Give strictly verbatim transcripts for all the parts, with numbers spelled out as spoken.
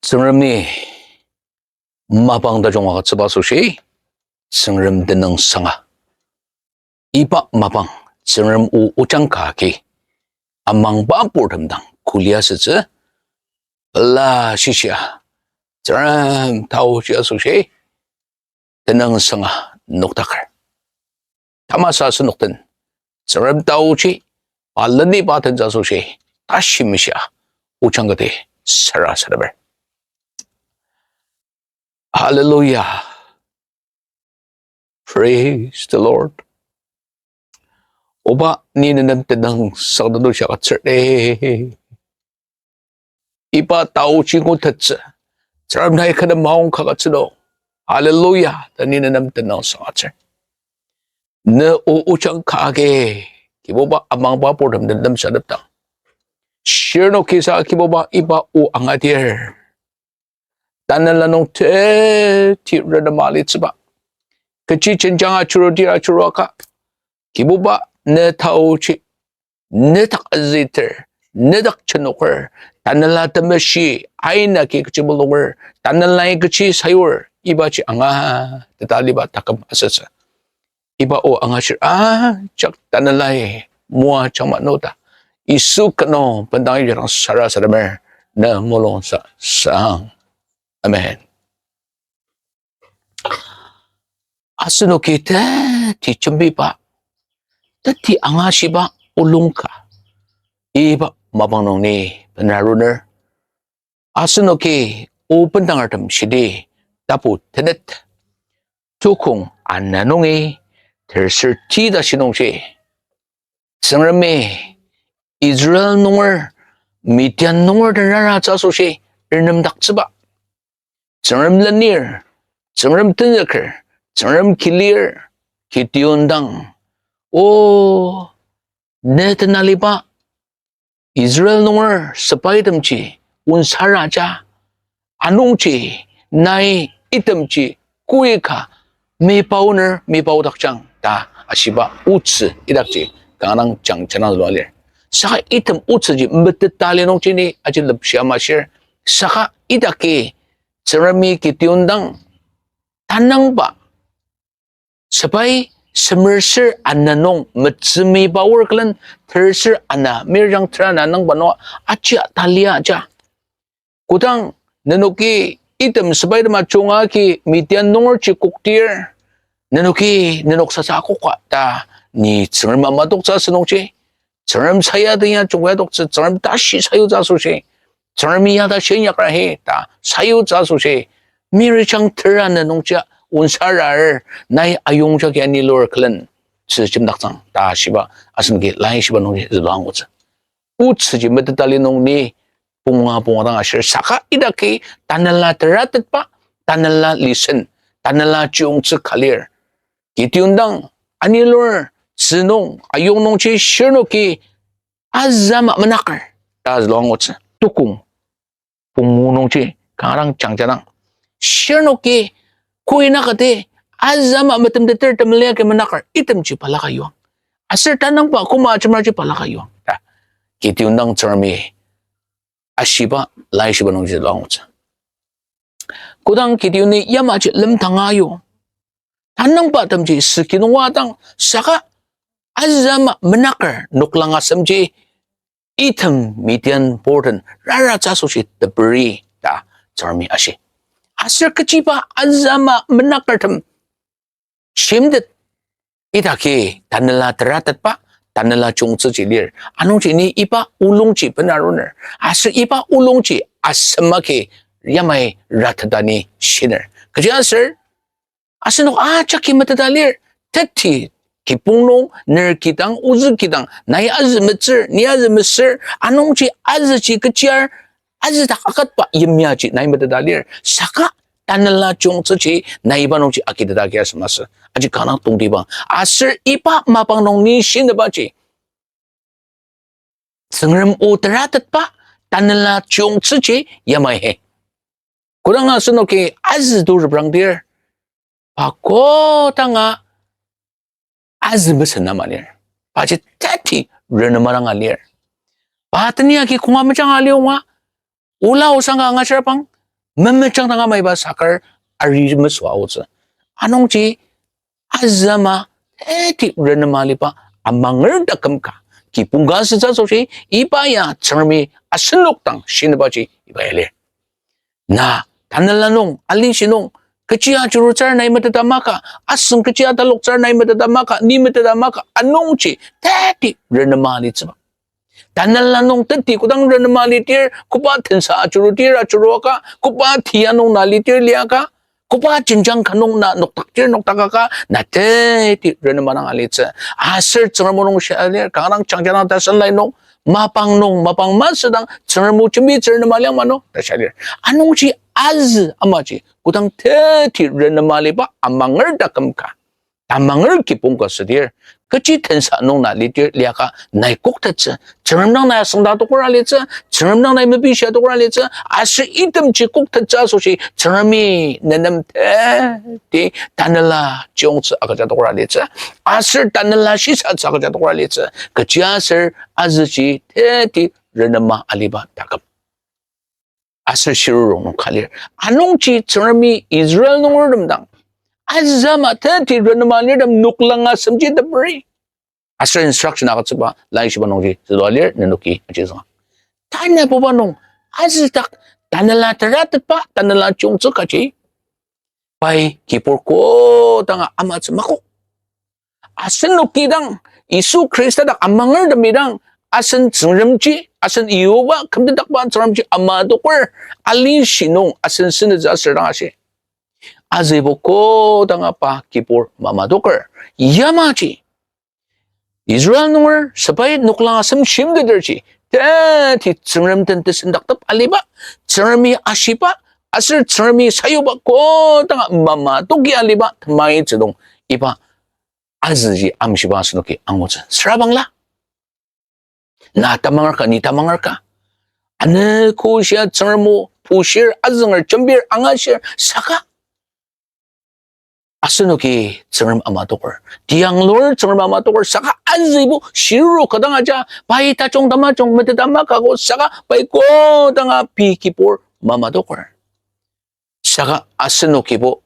Tsüngremi mapang tajung agütsüba asoshi, Tsüngrem tenüng sanga. Iba mapang, Tsüngrem o ojang ka agi, amangba purtem dang kuli asütsü, pela shishia, Tsüngrem taoji asoshi, tenüng sanga nokdaker. Tamasa asenok den, Tsüngrem taoji, pa leniba tentsü asoshi, tashi mishia, ojang kati sarasademer. Hallelujah. Praise the Lord. Oba ni nenem tenüng sangdang shia agütsür e. Iba taoji ngutettsü. Tsüngrem nai kü nem maong ka agütsüdo. Hallelujah. Ta ni nenem tenüng sangdang agütsür. Ne o ojang ka agi, Kibuba amangba purtem den lemsatepdang, shirnokisa Kibuba iba o angadir tanela nung teti renema alitsüba, kechi jenjang ajurudir ajuruaka, Kibuba ne taoji, nedak azüter, nedak jenoker, Tanela Temeshi aina agi kechi mulunger, Tanelai kechi sayur, ibaji anga teta aliba taküm asütsü. Iba o angashir ajak Tanelai moajang ma nü ta, Yisu kü nung bendang ijadang sarasademer, ne mulungsa sang. Amen. Asenoki teti jembiba, teti angashiba olung ka, iba mapang nung ni benaruner. Asenoki o bendangertem shidi tapu tenet, tukong ana nungi terser ti ta shinungji, Tsüngremi Israel nunger Midian nunger den raratsü asoshi renemdaktsüba, Tsüngrem lenir, Tsüngrem tenzüker, Tsüngrem kilir, Gideon dang, o, ne tenaliba Israel nunger sepaitemji onsaraja, anungji nai itemji koika mepaoner mepaodakjang ta ashiba otsü idakji kanga dang jangja dang zülua lir. Saka item otsüji meteta li nungji ni aji lepshia mashir. Saka idaki Tsüngremi Gideon dang tanangba sepai semer ser ana nung metsü mepaor külen terser ana mirjang ter ana nangba nung ajia talia aja. Kodang nenoki item sepaitem ajunga agi Midian nungerji koktir, nenoki nenok sasa akoka ta ni Tsüngrem ama toktsü asünungji, Tsüngrem saya tenya jungya toktsü, Tsüngrem tashi sayutsü asoshi, Tsüngremi ya ta shinyaker ahi ta sayutsü asoshi, mirjang ter ana nungjia onsarar, nai ayongjagi anilur külen tzü jemdaktsüang ta shiba asenoki laishiba nungji zülua angutsü. Otsüji meteta li nung ni punga punga dang ashir saka idaki tanela teratetba, tanela listen, tanela chiyungtsü ka lir. Gideon dang anilur tzü nung ayong nungji shirnoki azü ama menaker ta zülua angutsü. Tukong pungu nungji kanga dang jangja dang, shirnoki koi nakati azü ama metemteter temeliagi menaker itemji balaka yuang. Aser tanangba koma ajemerji balaka yuang ta Gideon dang Tsüngremi ashiba laishiba nungji zülua angutsü. Kodang Gideoni yamaji lemtanga yong, tanangbatemji süki nung wadang saka azü ama menaker noklang asemji item Midian purten raratsü asoshi teperi ta Tsüngremi ashi. Aser kechiba azü ama menakertem shimtet idaki tanela teratetba, tanela chiyungtsüji lir. Anungji ni iba olungji benaruner. Aser iba olungji asem agi yamai rateta ni shiner. Kechiaser asenok ajaki meteta lir, teti kibong nung ner kidang, ozü kidang, nai azü metsür, ni azü mesür, anungji azüji kechiar, azüdak akatba yimyaji nai meteta lir. Saka tanela chiyungtsüji nai iba nungji agiteta agi asem asü. Aji kanga tongtibang. Aser iba mapang nung ni shinebaji Tsüngrem o teratetba tanela chiyungtsüji yamai he. Kodang asenoki azü to reprangdir, pa kodanga azü mesena ama lir. Paji teti renema danga lir. Pa teni agi konga mejanga lionga, ola osang ka angashirbang, memejang dang amaiba sakar ari mesüa aotsü. Anungji azü ama teti renema aliba amanger taküm ka, kibong ka asütsü asoshi, iba ya Tsüngremi asenok dang shinibaji iba ya lir. Na tanela nung, alishi nung, kechi ajurutsür nai meteta maka, asüng kechi ataloktsür nai meteta maka, ni meteta maka, anungji teti renema alitsüba. Tanela nung teti kodang renema alitir, koba tensa ajurutir ajuruaka, koba tia nung na litir liaka, koba jenjang ka nung na noktaktir noktakaka, na teti renema dang alitsü. Aser Tsüngrem o nung shia lir, kanga dang jangja dang tasenlai nung, mapang nung, mapang masüdang, Tsüngrem o jembitsü renema liang ma nung, ta shia lir. Anungji azü amaji, kodang teti renema aliba amanger taküm ka, tamanger kibong ka südir, kechi tensa nung na lidir liaka nai koktettsü, Tsüngrem dang nai asüngdang tokora litsü, Tsüngrem dang nai mepishia tokora litsü, aser itemji koktettsü asoshi Tsüngremi nenem teti tanela chiyongtsü agüja tokora litsü, aser tanela shisatsü agüja tokora litsü, kechiaser azüji teti renema aliba taküm. Aser shiruru nung ka lir. Anungji Tsüngremi Israel nungertem dang azü ama teti renema alirtem noklang asemji teperi. Aser instruction agütsüba laishiba nungji zülua lir nenoki ajizünga. Tanabuba nung azüdak tanela teratetba tanela chiyongtsü kaji pai kibur kodanga amatsü makok. Asenoki dang, Yisu Khrista dak amangertemi dang, asen Tsüngremji, asen Yihoba kümtetdakba Tsüngremji amatoker, alishi nung asen senütsü aser dang ashi, azübo kodanga pa kibur mamatoker. Yamaji Israel nunger sepai noklang asem shimteterji, teti Tsüngrem den tesendaktep aliba, Tsüngremi ashiba, aser Tsüngremi sayuba kodanga mamatoki aliba temaitsü nung iba azüji amshiba asenoki angutsü. Süra bangla, na tamanger ka, ni tamanger ka, ane koshia Tsüngrem o pushir, azünger, jembir, angashir, saka asenoki Tsüngrem amatoker. Tianglur Tsüngrem amatoker, saka azübo shiruru kodang aja, pai tajung tamajung meteta makago, saka pai kodanga pei kibur mamatoker. Saka asenokibo,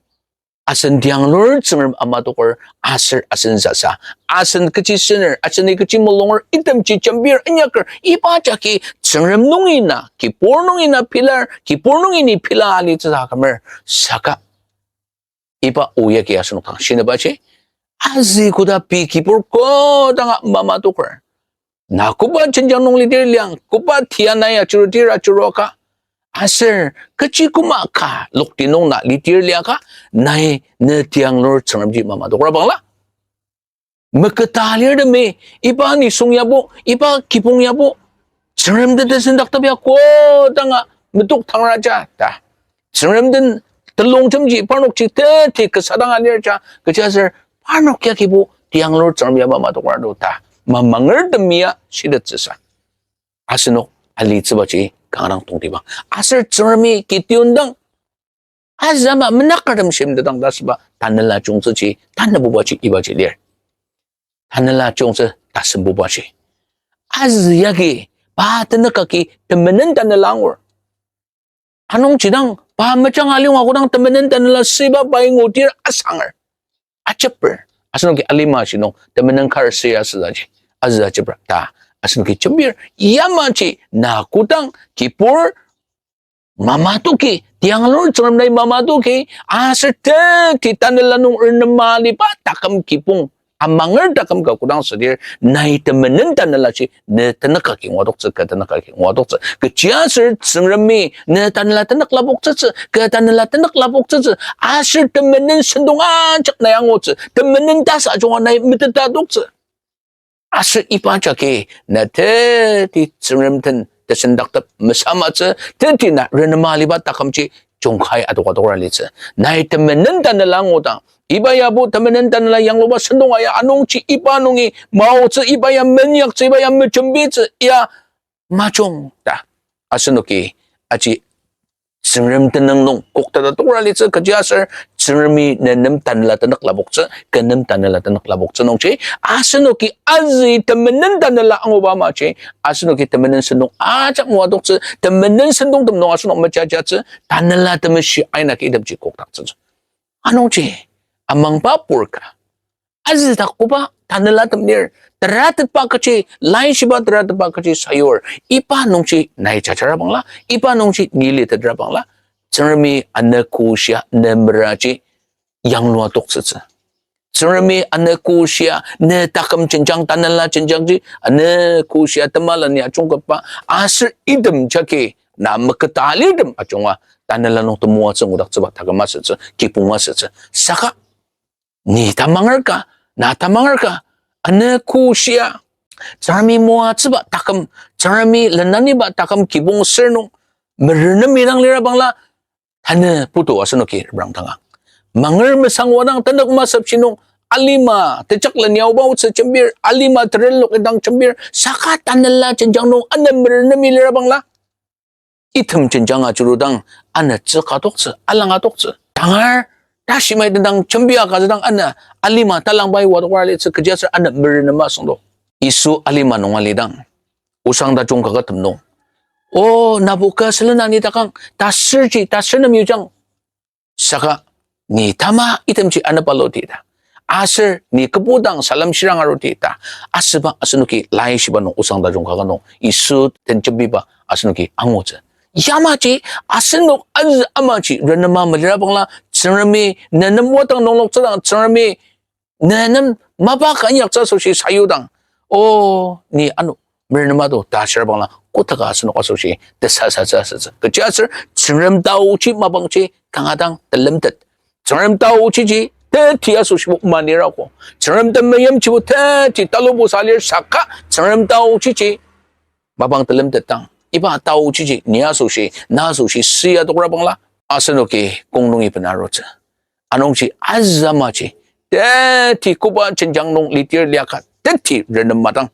asen tianglur Tsüngrem amatoker, aser asen sasa, asen kechi sener, aseni kechi mulunger, itemji jembir inyaker, iba jagi Tsüngrem nungi na, kibur nungi na pilar, kibur nungi ni pila alitsü ta kümer, saka iba o yagi asenok dang shinibaji, azü koda pei kibur kodanga mamatoker. Na koba jenjang nung lidir liang, koba tia nai ajurudir ajuruaka, aser kechi koma ka lokti nung na lidir liaka, nai ne tianglur Tsüngremji mamatokra bangla, meketa lirtemi, iba nisung yabo, iba kibong yabo, Tsüngrem den tesendaktep ya kodanga metok tangraja ta, Tsüngrem den telongjemji parnokji teti kasa dang alirja, kechiaser parnok yagibo tianglur Tsüngrem ya mamatokra do ta, mamangertemi ya shitettsüsa asenok alitsübaji kanga dang tongtibang. Aser Tsüngremi Gideon dang azü ama menakertem shimtetdang ta asüba tanela chiyungtsüji, tanabubaji ibaji lir. Tanela chiyungtsü tasembubaji, azü yagi pa tenük agi temenen tanela angur. Anungji dang pa mejang alima kodang temenen tanela süba pai ngudir asanger, ajeper. Asenoki alima shi nung temenen kar süa süaji, azü ajeper ta asenoki jembir. Yamaji na kodang kibur mamatoki, tianglur Tsüngrem nai mamatoki, aser teti tanela nung renema aliba taküm kibong, amanger taküm ka kodang südir, nai temenen tanelaji ne tenük agi ngua adoktsü, kü tenük agi ngua adoktsü. Kechiaser Tsüngremi ne tanela tenük lapoktsütsü, kü tanela tenük lapoktsütsü, aser temenen sentong ajak nai angutsü, temenen tasa junga nai meteta adoktsü. Aser iba jagi na teti Tsüngrem den tesendaktep mesamatsü, teti na renema aliba takümji jungkai adoka adokra litsü. Nai temenen tanela angudang, iba yabo temenen tanela yangluba sentong aya anungji iba nungi maotsü, iba ya menyaktsü, iba ya mejembitsü ya majung ta asenoki aji Tsüngrem tenüng nung koktata tokra litsü kechiaser, Tsüngremi ne nem tanela tenük lapoktsü, kü nem tanela tenük lapoktsü nungji, asenoki azü temenen tanela anguba amaji, asenoki temenen sentong ajak moadoktsü, temenen sentongtem nung asenok mejajatsü, Tanela Temeshi aina ki itemji kokdaktsütsü. Anungji, amangba pur ka, azü dak koba tanelatem lir, teratetba kechi, laishiba teratetba kechi sayur, iba nungji nai jajarabangla, iba nungji ni litetrabangla, Tsüngremi anogo shia ne meraji yanglua toktsütsü. Tsüngremi anogo shia ne taküm jenjang, tanela jenjangji anogo shia temela ni ajungketba, aser item jagi na meketa alirtem ajunga tanela nung temoatsü ngudaktsüba taküm asütsü, kibong asütsü. Saka ni tamanger ka, na tamanger ka, anogo shia Tsüngremi moatsüba taküm, Tsüngremi lenaniba taküm kibong sür nung, merenemi dang lirabangla, tanü putu asenoki reprangdanga. Manger mesangwa dang tenük masüpshi nung, alima tejaklen yaoba otsü jembir, alima terelok indang jembir, saka tanela jenjang nung ano merenemi lirabangla, item jenjang ajurudang, ano tsüka toktsü, alanga toktsü. Tangar, tashimai tendang jembia kazüdang ano, alima talangbai wadokar litsü kechiaser ano merenema süngdo. Yisu alima nung alidang, osang tajung kakatem nung, O, nabo kü sülen ani takang, tasürji, tasür nem yujang. Saka, ni tama itemji anepaloti ta. Aser ni kübodang salem shirang aruti ta. Asüba asenoki laishiba nung osang tajung kaka nung Yisu den jembiba asenoki angutsü. Yamaji, asenok azü amaji renema melirabangla, Tsüngremi ne nem wadang nungloktsüdang, Tsüngremi ne nem mapa ka inyaktsü asoshi sayudang, O, ni ano merenema do ta shirabangla, kotaka asenok asoshi tesasatsü asütsü. Kechiaser Tsüngrem taoji mapangji kanga dang telemtet. Tsüngrem taojiji teti asoshibo manirako. Tsüngrem temeimjibo teti talubo salir saka Tsüngrem taojiji mapang telemtetdang, iba taojiji ni asoshi, na asoshi süa tokrabangla, asenoki kong nungi benarutsü. Anungji azü amaji, teti koba jenjang nung litir liaka teti renemadang,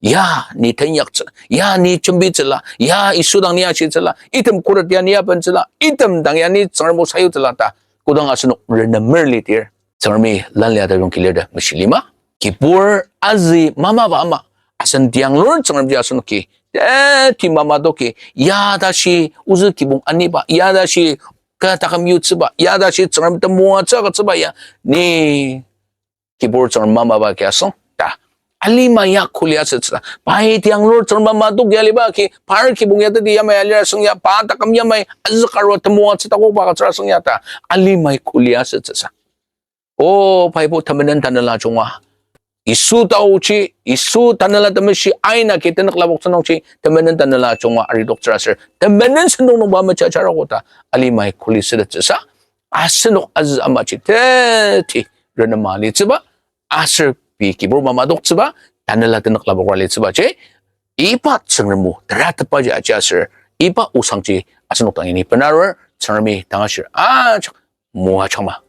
ya ni tenyaktsü, ya ni jembitsüla, ya Yisu dang ni ashitsüla, item khuret ya ni abentsüla, item dang ya ni Tsüngrem o sayutsüla ta, kodang asenok renemer litir, Tsüngremi lanlia tajung kilir ta meshilima. Kibur azü mamaba ama, asen tianglur Tsüngremji asenoki teti mamadoki, ya tashi ozü kibong aniba, ya tashi kü taküm yutsüba, ya tashi Tsüngrem temoatsü agütsüba ya, ni kibur Tsüngrem mamaba ki asüng ta. Alima ya kuli asütsü ta. Pai tianglur Tsüngrem mamadok ya aliba ki, par kibong ya teti yamai alir asüng ya, pa taküm yamai azükarua temoatsü takoba agütsür asüng ya ta. Alimai kuli asütsüsa. O, paibo temenen tanela junga, Yisu taoji, Yisu Tanela Temeshi aina ki tenük lapoktsü nungji temenen tanela junga aridoktsür aser temenen sentong nungba mejajarogo ta alimai kuli sütettsüsa, asenok azü amaji teti renema litsüba, aser pei kibur mamadoktsüba, tanela tenük lapokra litsübaji, iba Tsüngrem o teratetbaji aji aser, iba osangji asenok dang ini benarur. Tsüngremi tangashir ajak moajangma.